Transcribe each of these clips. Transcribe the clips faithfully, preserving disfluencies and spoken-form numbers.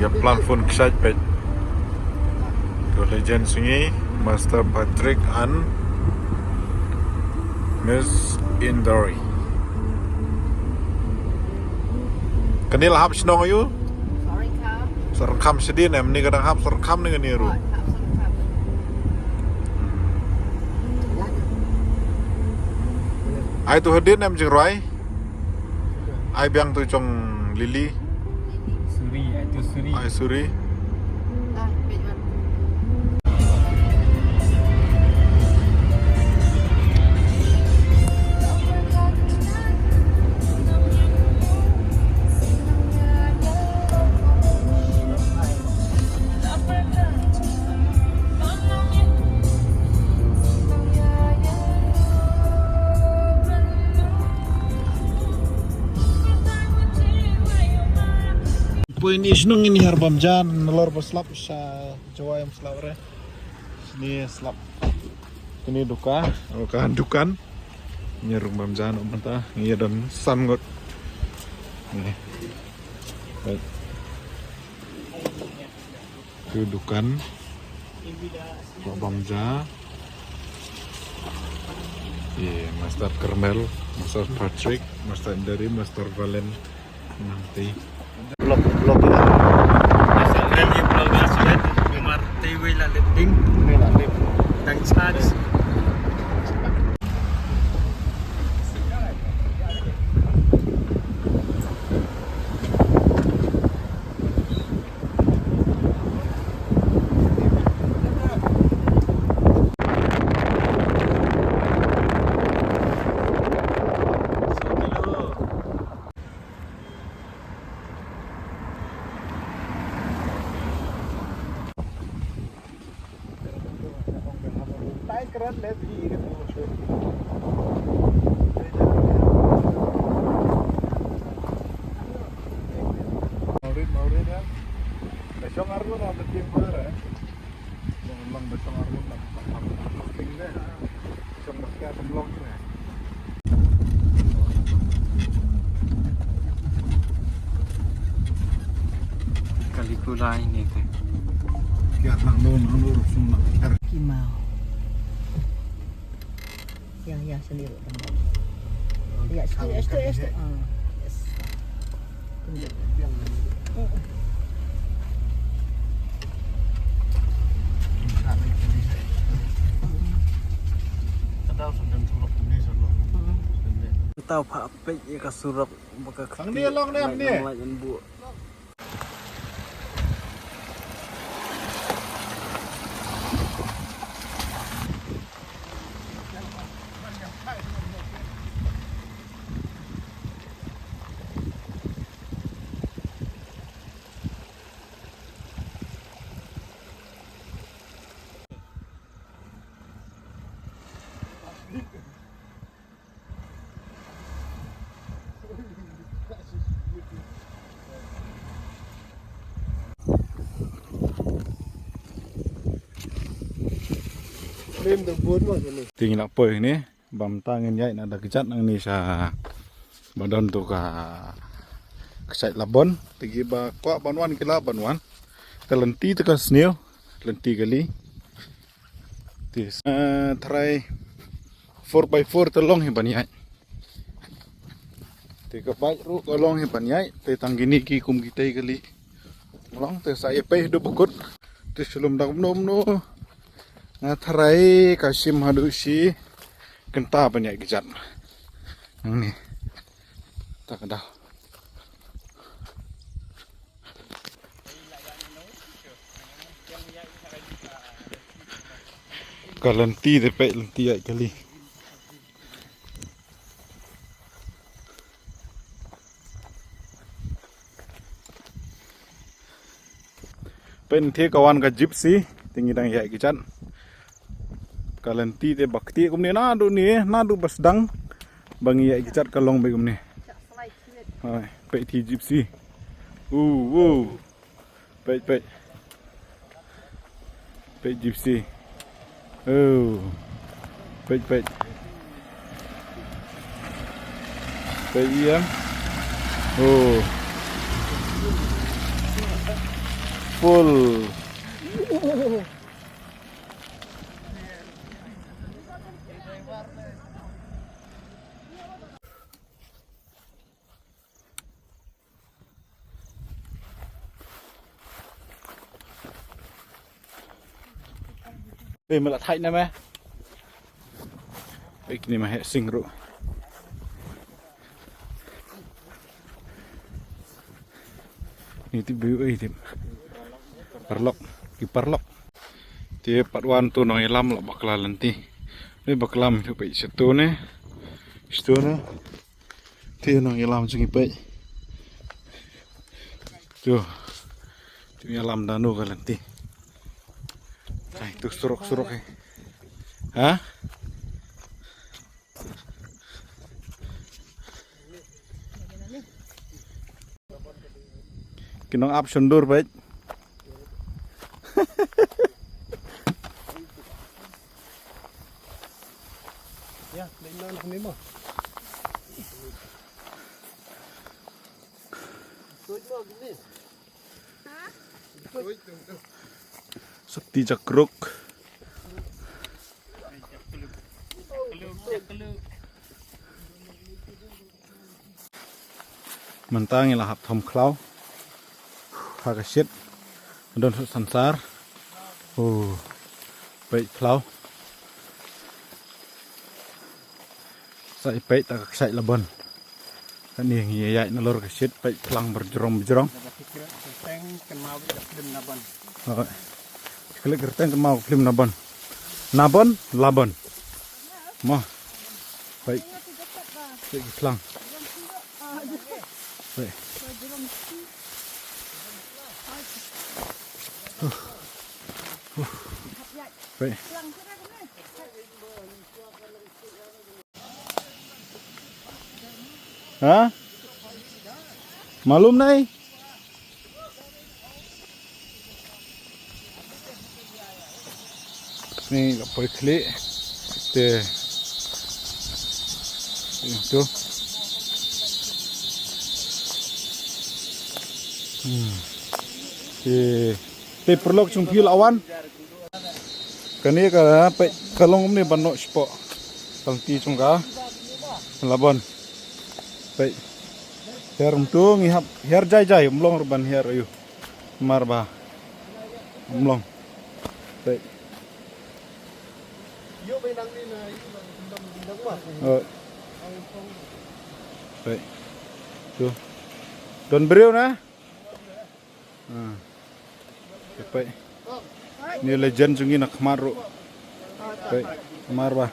Ïa plan phone kshaid peit. To legend sngi, Master Patrick and Miss Indori. Kane la hap shnong aïu? Sarakham. Sarakham shadien em, ne ka dang hap Sarakham ne kane ruh. Ai tu hadien em jingrwai. Ai biang tu jong Lily. Suri, ai tu Suri. Ai Suri. Poi ni shnong ini har bam jan, nalor ba slap sha Jowai em slap re. Sini slap. Ini duka, duka dukan. Ini rung bam jan mynta, ini don san ngut. Ini. Baik. Tu dukan. Ba bam ja. Ye, Master Kermel, Master Patrick, Master Indari, Master Valen. Nanti. Blok, blok kita. Asal ni blok asal. Nomor T V la lifting. Ni la lift. Dang charge. Kali kulai ni te. Ki mau. Ya, ya, sendiri. Ya, situ, ya, situ, ya, situ. Ah, yes. Tau pha pek ya ka surok baka. Ang ni long ne, ang ni. Te ngi la poi ne, bam ta ngin ïaid na da kjat nangne sha ba don tu ka kshaid Labon. Te ki ba kwah ban wan ki lah ban wan. Ka lynti te ka sniew, lynti kali. Te, eh, tharai four by four te long hi ban ïaid. Te ka bike ruh ka long hi ban ïaid, te tang kine ki kum kitei kali. Long te sa ïa pei haduh ba kut. Te shu lum da kumno kumno. Nga tharai ka shim haduh shi kynta ban ïaid kjat. Nangne. Ta ka daw. Ka lynti te peit lynti ïaid kali. Peit te ka wan ka gypsy, te ngi dang ïaid kjat. Ka lynti te ba kti kumne naduh ne, naduh ba sdang. Ba ngi ïaid kjat ka long beit kumne. Hai, peit te gypsy. Uh, uh. Peit, peit. Peit gypsy. Oh. Peit, peit. Peit ïa. Oh. Full. Pei, me la thait na me. Pei, kine ma heh sing ruh. Ni tip du ei tip. Paralok, ki paralok. Te pat wan tu nongïalam la bakla lynti. Ni bakla mynta pei, sha tu ne. Sha tu ne. Te nongïalam jong ngi pei. Tu. Tu ïalam da nu ka lynti. Ai, tu surok, surok eh. Ha? Ki nong ap shon dur pei. Ya, le na ni mo. Sakti jakruk. Mynta ngi la hap thom khlaw ha ka shit. Don suk sansar. Oh, peit khlaw. Sa i peit ta ka kshaid Labon. Kane ngi ïaid nalor ka shit, peit phlang byrjrong byrjrong. Klik kyrteng kynmaw ka film Nabon. Nabon, Labon. Mo. Peit. Peit phlang. Peit. Peit. Ha? Malum nai? Ni ka poi khlieh. Te. Ni tu. Hmm. Te. Te paralok jong phi la wan. Kane ka peit ka long kumne ban noh shapoh ka lynti jong ka Labon. Peit. Hiar kumtu ngi hap hiar jai jai, ym long ruh ban hiar aïu. Namar ba ym long. Peit. Oh. Peit. Tu. Don briew na. Ah. Peit. Ni legend jong ngi na khmat ruh. Peit. Namar ba.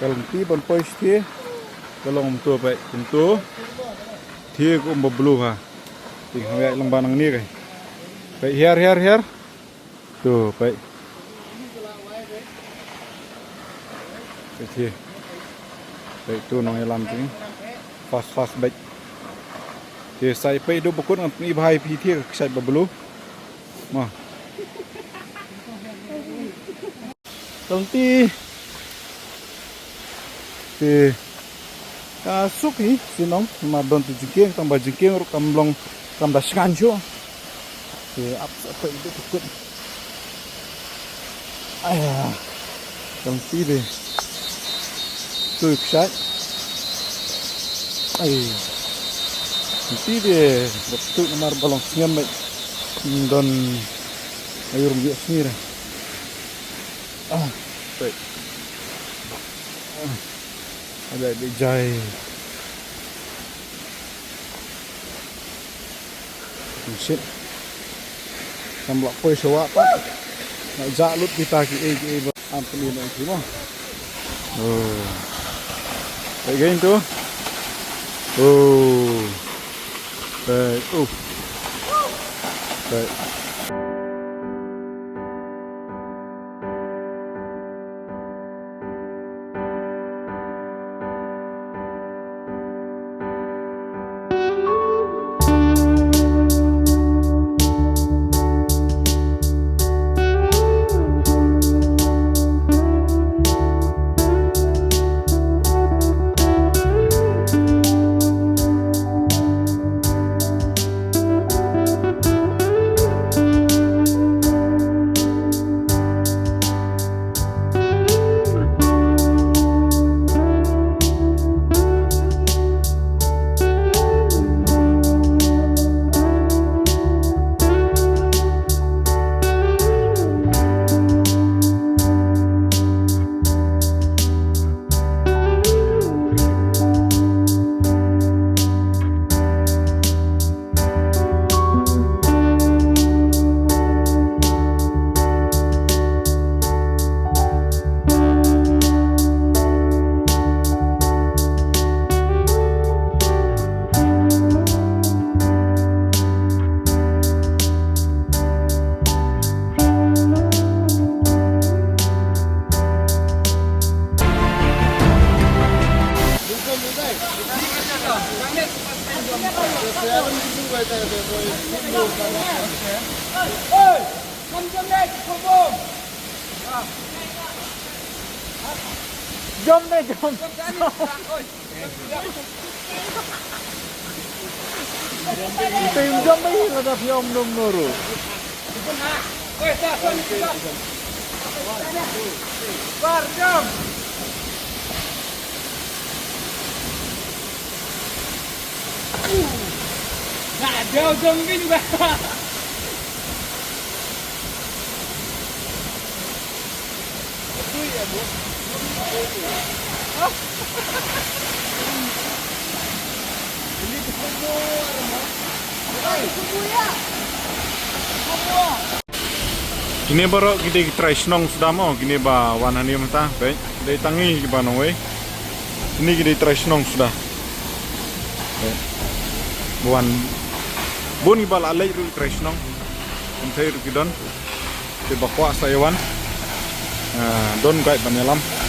Ka lynti ban poi shatei ka long kumto peit, kumto. Te ka um ba blue ha. Te hap ïaid lang ba nangne kai. Peit, hiar, hiar, hiar. Tu peit. Peit hi. Peit tu nongïalam jong ngi. Fast fast beit. Te sa i peit duh ba kut ngan pyni bha ïa phi te ka kshaid ba blue. Ma. Tang ti. Te ka suk hi shnong, namar don tu jingkieng, tang ba jingkieng ruh kam long, kam da shngaiñ shuh. Te ap sa peit beit kut. Aya. Tang ti de. Tu kshaid. Ai. Tang ti de. Bad tu namar ba long sngem beit. Don aïu ruh ïoh sngi re. Ah, peit. Ah, ada di jai. Shit. Kam lah poi shuwa pat. Nak jah lut kita ki ei ki ei ba. Am pynlong ki mo. Oh. Peit again tu. Oh. Peit. Oh. Peit. Jom ne, jom. Tim jom, bai lada phi ym nym nuru. Kine baroh ki dei ki trai shnong suda mo, kine ba wan hangne mynta, peit, dei tang ngi kiba nongwei. Kine ki dei trai shnong suda. Peit. Ba wan. Bun kiba la leit ruh ki trai shnong. Kynthei ruh ki don. Te ba kwah sa ïa wan. Ah, don guide ban ïalam.